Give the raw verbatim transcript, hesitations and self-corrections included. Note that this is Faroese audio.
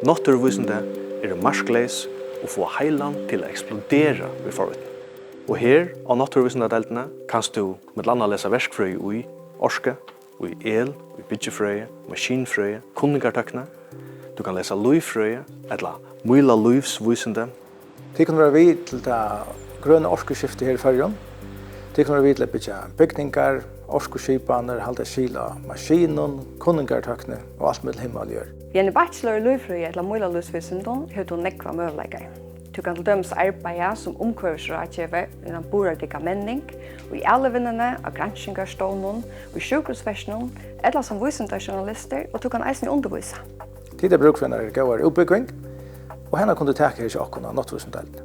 Náttúruvísindi eru markleys og fáa heilan til at eksplodera í forvitni. Og her á náttúruvísindadeildini kanst tú millum annað lesa verkfrøði í orku, í el, í byggifrøði, maskinfrøði, kunningartøkni. Tú kann lesa lívfrøði ella míla lívsvísindi. Tit kunnu vera við til tað grøna orkuskiftið her í Føroyum. Tit kunnu vera við til at byggja bygningar, orkuskipanir, halda skil á maskinum, kunningartøkni og alt millum himmal og jørð. Við einum bachelor í lívfrøði ella mílalívsvísindum hevur tú nógvar møguleikar. Tú kann til dømis arbeiða sum umhvørvisráðgevi innan burðardygga menning, í alivinnuni, á granskingarstovnum, í sjúkrahúsverkinum ella sum vísindajournalistur, og tú kann eisini undirvísa. Tit hava brúk fyri einari góðari útbúgving, og hana kunnu tit taka her hjá okkum á náttúruvísindadeildini.